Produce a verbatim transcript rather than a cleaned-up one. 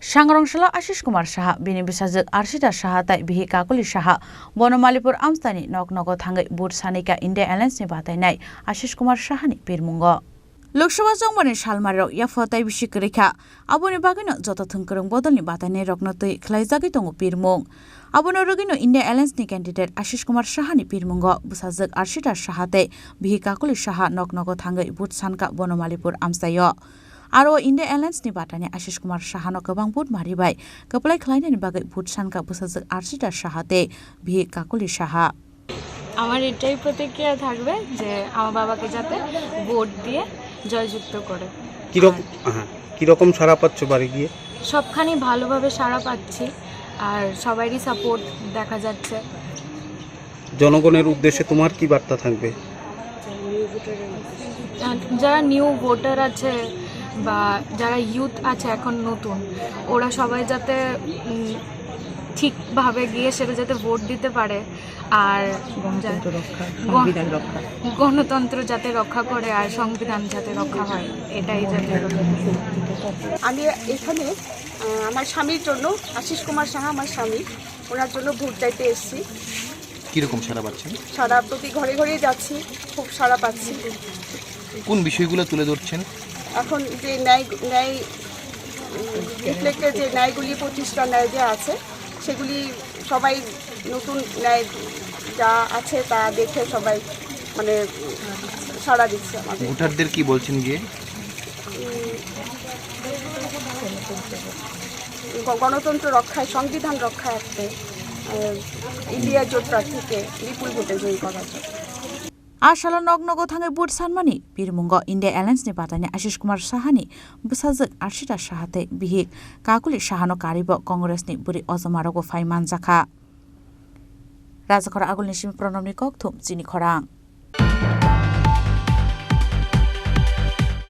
Sangrong salo Ashish Kumar Saha, bini bwsajwk Arshita Saha tai bihik Kakuli Saha, bono Malipur amchaini nok nogo thangwi vote sanwi kha India Alliance ni batainai Ashish Kumar Saha ni pirmungo. Lok Sabha chongmani salmarirok yaphao tai bisi kwrwi kha, aboni bagwino joto thwngkwrwng bodolni batainairokno twi khlaijagwi tongo pirmung. Abono rwgwino India Alliance ni candidate Ashish Kumar Saha ni pirmungo bwsajwk Arshita Saha tei bihik Kakuli Saha nok nogo thangwi vote sankha bono Malipur amchaio. Aro o India Alliance ni batani Ashish Kumar Saha no kwbang vote mari bai kwplai khlainani bagwi vote sankha bwsajwk Arshita Saha tei bihik Kakuli Saha. আমার এটাই প্রতিক্রিয়া থাকবে যে আমার বাবাকে যাতে ভোট দিয়ে জয়যুক্ত করে। কিরকম, হ্যাঁ, কিরকম সাড়া পাচ্ছ বাড়ি গিয়ে? সবখানেই ভালোভাবে সাড়া পাচ্ছি, আর সবারই সাপোর্ট দেখা যাচ্ছে। জনগণের উদ্দেশ্যে তোমার কি বার্তা থাকবে? আর যারা নিউ ভোটার আছে বা যারা ইউথ আছে এখন নতুন, ওরা সবাই যাতে উম, ঠিকভাবে গিয়ে সেটা যাতে ভোট দিতে পারে, আর গণতন্ত্র যা- রক্ষা, গণ- সংবিধান রক্ষা। গণতন্ত্র যাতে রক্ষা করে আর সংবিধান যাতে রক্ষা হয়, এটাই যাতে। আমি এখানে আহ, আমার স্বামীর জন্য, আশিস কুমার সাহা আমার স্বামী, ওনার জন্য ভোট চাইতে এসেছি। কিরকম সাড়া পাচ্ছেন? সারা প্রতি ঘরে ঘরে যাচ্ছি, খুব সাড়া পাচ্ছি। কোন বিষয়গুলো তুলে ধরছেন? এখন যে ন্যায়, ন্যায়, উম, রিফ্লেক্টে যে ন্যায়গুলি, পঁচিশটা ন্যায় যে আছে, সেগুলি সবাই নতুন ন্যায় যা আছে তা দেখে সবাই মানে সাড়া দিচ্ছে আমাদের। ভোটারদের কি বলছেন গিয়ে? উম, গ-, গণতন্ত্র রক্ষায়, সংবিধান রক্ষার্থে, আহ, ইন্ডিয়া জোট প্রার্থীকে বিপুল ভোটে জয়ী করা যায়। A salo nok nogo thangwi vote sanmani pirmungo India Alliance ni batani Ashish Kumar Saha ni bwsajwk Arshita Saha tei bihik Kakuli Saha no karwi bo Congress ni bwrwi ojoma rogo phai manjakha. Rajakhor agulni simi Pranab ni kokthum chini khorang.